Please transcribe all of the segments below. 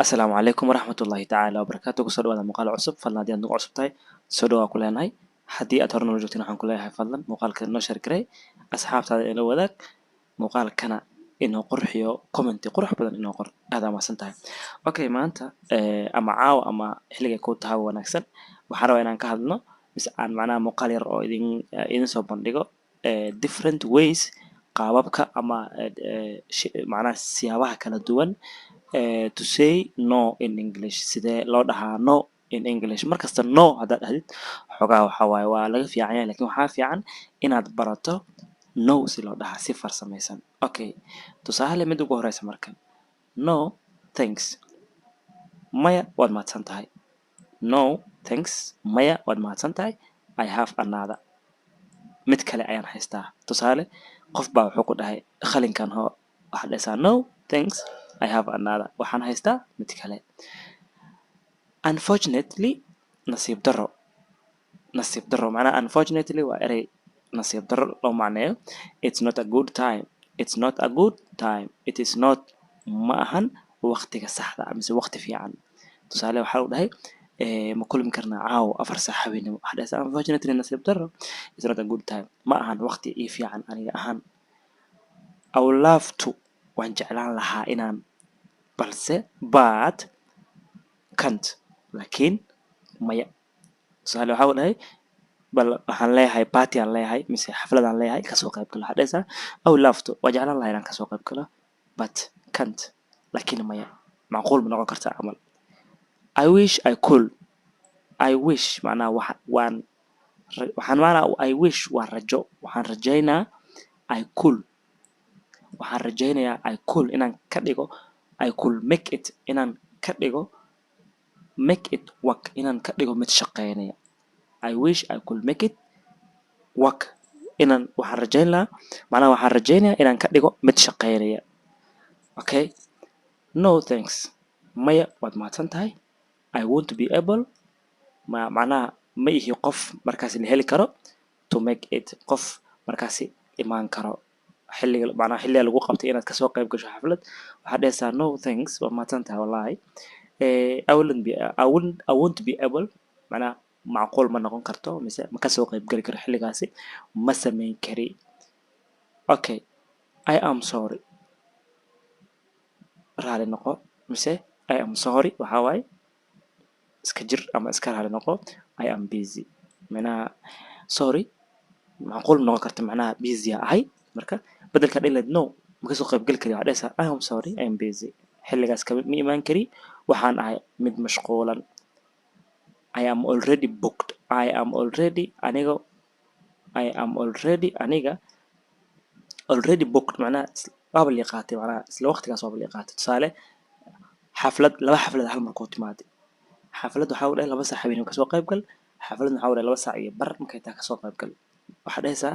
Asalaamu calaykum waraxmatullaahi tacaala wabarakaatu. Kusoo dhawaada muuqaal cusub. Fadlan haddii aad nagu cusub tahay, soo dhawaa ku leenahay. Haddii aad hore noola joogtiin, waxaan ku leeyahay fadlan muuqaalka noo share garee, asxaabtaada ila wadaag muuqaalkana, inoo qurxiyo, comment-i qurux badan inoo qor. Aad aa mahadsan tahay. Okay, maanta ama caawa ama xilligay kuu tahay wanaagsan, waxaan rabaa inaan ka hadlno mise aan macnaha muuqaal yar oo idin soo bandhigo different ways, qaababka ama macnaha siyaabaha kala duwan to say no in English. Sidee loo dhahaa no in English? Markasta no haddaad dhahdid, xoogaa waxaa waaye waa laga fiican yahay, lakin waxaa fiican inaad barato no si loo dhahaa si farsamaysan. Okay, tusaale mid ugu horeysa marka: no thanks, maya waad mahadsan tahay. No thanks, maya waad mahadsan tahay, I have another, mid kale ayaan haystaa. Tusaale, qof baa wuxuu ku dhahay qalinkan hoo. Waxaad dhahaysaa, "No thanks, I have another," waxaan haystaa mid kale. Unfortunately, nasiib darro. Nasiib darro macnaha unfortunately waa erey nasiib darro loo macneeyo. It's not a good time. It's not a good time. It is not, ma ahan waqtiga saxda ah mise waqti fiican. Tusaale, waxaa lagu dhahay ma kulmi karnaa caawa 4 saac habeenimo? Waxaa dhahaysaa, "Unfortunately," nasiib darro, "it's not a good time," ma ahan waqti ii fiican aniga ahaan. I would love to, waan jeclaan lahaa inaan, balse, but can't, laakiin maya. Tusaale, waxaa dhahay bal waxaan leeyahay party aan leeyahay mise xaflad aan leeyahay, kasoo qayb galo. Waxaa dhahaysaa, "I would love to," waan jeclaan lahaa inaan kasoo qayb galo, but can't, laakiin maya, macquul ma noqon kartaa camal. I wish I could. I wish macnaha waxa waan waxaan macnaha I wish waa rajo, waxaan rajaynaa. I could, waxaan rajaynayaa. I could, inaan ka dhigo. I could make it, inaan ka dhigo. Make it work, inaan ka dhigo mid shaqeynaya. I wish I could make it work, inaan waxaan rajayn lahaa, macnaha waxaan rajaynayaa inaan ka dhigo mid shaqeynaya. Okay, no thanks, maya waad mahadsan tahay, I won't be able, ma macnaha ma ihi qof markaasi la heli karo, to make it, qof markaasi imaan karo xilliga, macnaha xilliga lagu qabtay inaad kasoo qayb gasho xaflad. Waxaad dhahaysaa, "No thanks," waad mahadsan tahay wallahi, I won't be able, macnaha macquul ma noqon karto mise ma kasoo qayb geli karo xilligaasi, ma samayn kari. Okay, I am sorry, raali noqo, mise I am sorry waxaa waaye iska jir ama iska raali noqo. I am busy, macnaha sorry, macquul ma noqon karto, macnaha busy aa ahay. Marka bedelka dhihi lahayd no, ma kasoo qayb geli kari, waxaad dhahaysaa, "I am sorry, I am busy," xilligaas kama ma imaan kari, waxaan ahay mid mashquulan. I am already booked. I am already, aniga, I am already, aniga, already booked, macnaha waaba lii qaatay, macnaha isla waqtigaas waaba lii qaatay. Tusaale, xaflad, laba xaflad hal mar kuu timaaday. Xaflad waxaa u dhahay 2 saac habeenimo kasoo qayb gal, xafladna waxaa u dhahay 2 saac iyo bar markay tahay kasoo qayb gal. Waxaad dhahaysaa,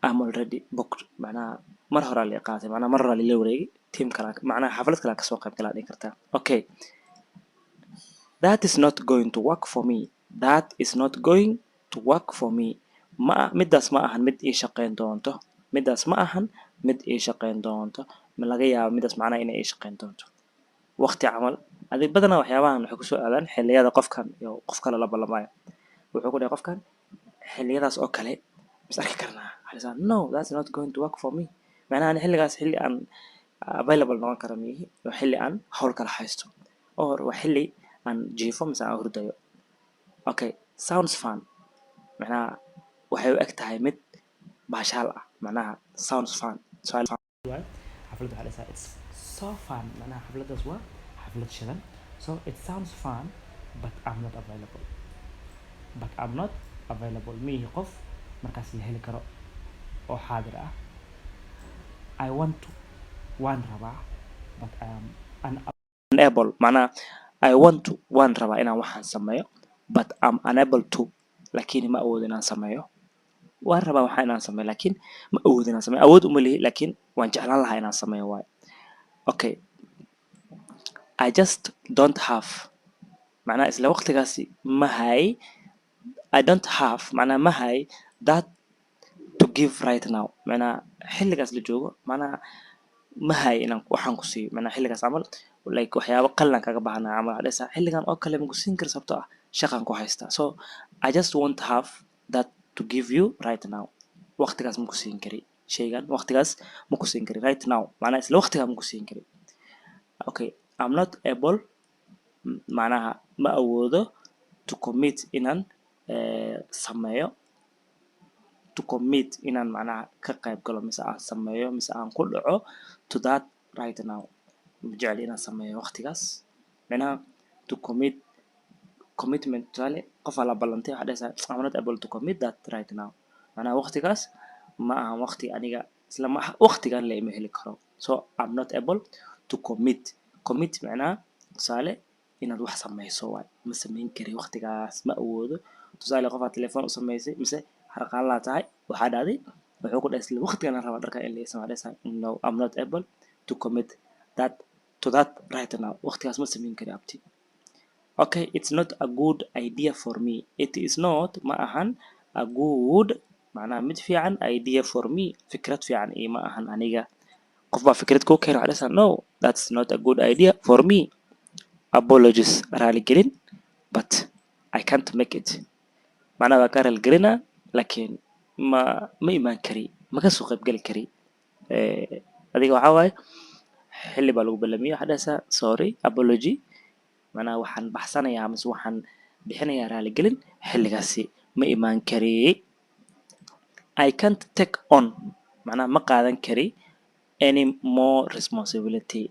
"I'm already booked," macnaha mar horaa lii qaatay, macnaha mar horaa lila wareegay team kala, macnaha xaflad kale kasoo qayb galaa dhihi kartaa. Okay, that is not going to work for me. That is not going to work for me, ma midaas ma ahan mid ii shaqeyn doonto. Midaas ma ahan mid ii shaqeyn doonto. Ma laga yaabo midaas macnaha inay ii shaqeyn doonto waqti camal. Adig badanaa waxyaabahan waxay kusoo aadaan xilliyada qofkan iyo qof kale la ballamaayo. Wuxuu ku dhahay qofkan, xilliyadaas oo kale mis arki karnaa? Waxaa dhahaysaa, "No, that's not going to work for me," macnaha ani xilligaas xilli aan available noqon kara miihi, waa xilli aan hawl kala haysto or waa xilli aan jiifo mise aan hurdayo. Okay, sounds fun, macnaha waxay u eg tahay mid baashaal ah, macnaha sounds fun. Xafladda waxaa dhahaysaa, "It's so fun," macnaha xafladdaas waa xaflad shidan. So it sounds fun, but I'm not available. But I'm not available, ma ihi qof markaas la heli karo oo xaadir ah. I want to, waan rabaa, but I am unable, macnaha I want to, waan rabaa inaan waxaan sameeyo, but I'm unable to, laakiin ma awoodo inaan sameeyo. Waan rabaa waxaa inaan sameeyo, laakiin ma awoodo inaan sameeyo, awood uma lihi, laakiin waan jeclaan lahaa inaan sameeyo waayo. Okay, I just don't have, macnaha isla waqtigaasi ma hay. I don't have, macnaha ma hay, that to give right now, macnaha xilligaas la joogo, macnaha ma hay inaan waxaan ku siiyo, macnaha xilligaas camal. Like waxyaabo qalin kaga baahnaa camal waxaa dhahaysaa, xilligan oo kale maku siin karo, sababtoo ah shaqaan ku haystaa. So I just want have that to give you right now. Waqtigaas maku siin kari shaygan, waqtigaas maku siin kari. Right now macnaha isla waqtigaa maku siin kari. Okay, I'm not able macnaha ma awoodo, to commit inaan sameeyo, to commit inaan macnaha ka qayb galo mise aan sameeyo mise aan ku dhaco, to that right now. Ma jecli inaan sameeyo waqtigaas. Macnaha to commit, commitment, tusaale qofaa la ballantay, waxaa dhahaysaa, "I'm not able to commit that right now." Macnaha waqtigaas ma ahan waqti aniga, isla ma waqtigan la ima heli karo. So I'm not able to commit. Commit macnaha tusaale inaad wax sameyso waay. Ma sameyn kari waqtigaas, ma awoodo. Tusaale qofaad telefoon u sameysay mise harqaanlaa tahay, waxaa dhahday, wuxuu ku dhahay, "Isla waqtigan aan rabaa dharka in la ii sameeyo." Waxaa dhahaysaa, "No, I'm not able to commit that to that right now." Waqtigaas ma sameyn kari, abti. Okay, it's not a good idea for me. It is not ma ahan, a good macnaha mid fiican, idea for me fikrad fiican ima ahan aniga. Qof baa fikrad kuu keena, waxaa dhahaysaa, "No, that's not a good idea for me." Apologies, raaligelin, but I can't make it. Macnaha waa kaa raaligelinaa, laakiin ma imaan kari, ma ka soo qaybgeli kari. Adiga waxaa waaye xilli baa lagu ballamiyey, waxaa dhahaysaa, "Sorry, apology," macnaha waxaan baxsanayaa mise waxaan bixinayaa raaligelin, xilligaasi ma imaan kari. I can't take on macnaha ma qaadan kari, any more responsibility,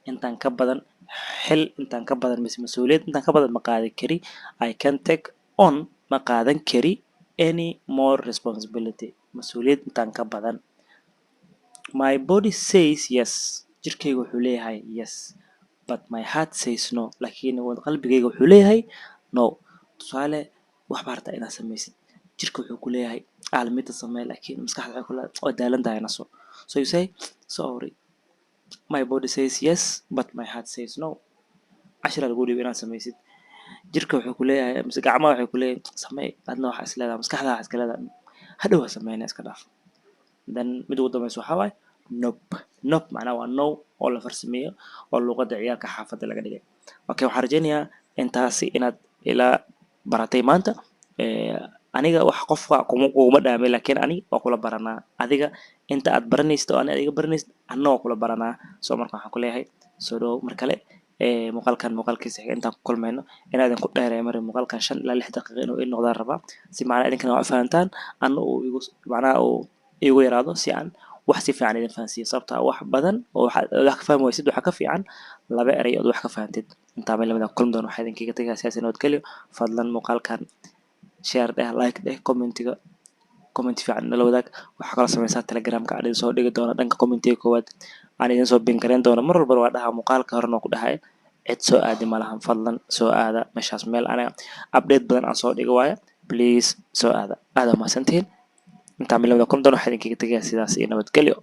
intaan ka badan xil, intaan ka badan mise mas-uuliyad intaan ka badan ma qaadan kari. I can't take on ma qaadan kari, any more responsibility, mas-uuliyad intaan ka badan. My body says yes, jirkayga wuxuu leeyahay yes, but my heart says no, laakiin qalbigayga wuxuu leeyahay no. Tusaale wax baa rabtaa inaad samaysid, jirka wuxuu ku leeyahay aalmida samee, laakiin maskaxda waxay ku leedahay, "Waa daalan tahay, naso." So you say, "Sorry, my body says yes, but my heart says no." Cashira lagu dhiibo inaad samaysid, jirka wuxuu ku leeyahay mise gacmaha waxay ku leeyahay samee, adna waxaa is leedahay, maskaxda waxaa iska leedahay, hadhow ha sameyna, iska dhaaf. Then mid ugu dambaysa waxaa waaye nope. Nope macnaha waa no oo la farsameeyo oo luuqadda ciyaalka xaafadda laga dhigay. Okay, waxaan rajaynayaa intaasi inaad ila baratay maanta. Aniga wax qofka kuma kuguma dhaamay, laakiin ani waa kula baranaa. Adiga inta aad baranaysid oo ani adiga baranaysid, anna waa kula baranaa. So marka waxaan ku leeyahay soo dhawow mar kale. Muuqaalkan muuqaalkiisa xiga intaan ku kulmayno, inaadan ku dheereeyo mari muuqaalkan, 5 ilaa 6 daqiiqo inuu ii noqdaan rabaa, si macnaha idinkana wax u fahantaan, anna uu igu macnaha uu igu yaraado, si aan wax si fiican idin fahansiiyo. Sababta wax badan oo waxaad wax ka fahmi waysid, waxaa ka fiican laba eray ood wax ka fahantid. Intaa meel lamid ah kulmi doon, waxaa idinkaga tegaa siyaasi nabadgelyo. Fadlan muuqaalkan share dheh, like dheh, commentiga comment fiican nala wadaag. Waxaa kaloo sameysaa Telegramka aan idin soo dhigi doono dhanka commentiga koowaad, aan idin soo pin gareyn doono. Mar walbana waa dhahaa, muuqaalka horena waa ku dhahay, cid soo aadi ma lahan. Fadlan soo aada meeshaas, meel aniga update badan aan soo dhigo waayo. Please soo aada. Aada mahadsantihiin. Intaa meel lamid ah kulmi doon, waxaa idinkaga tegayaa sidaas iyo nabadgelyo.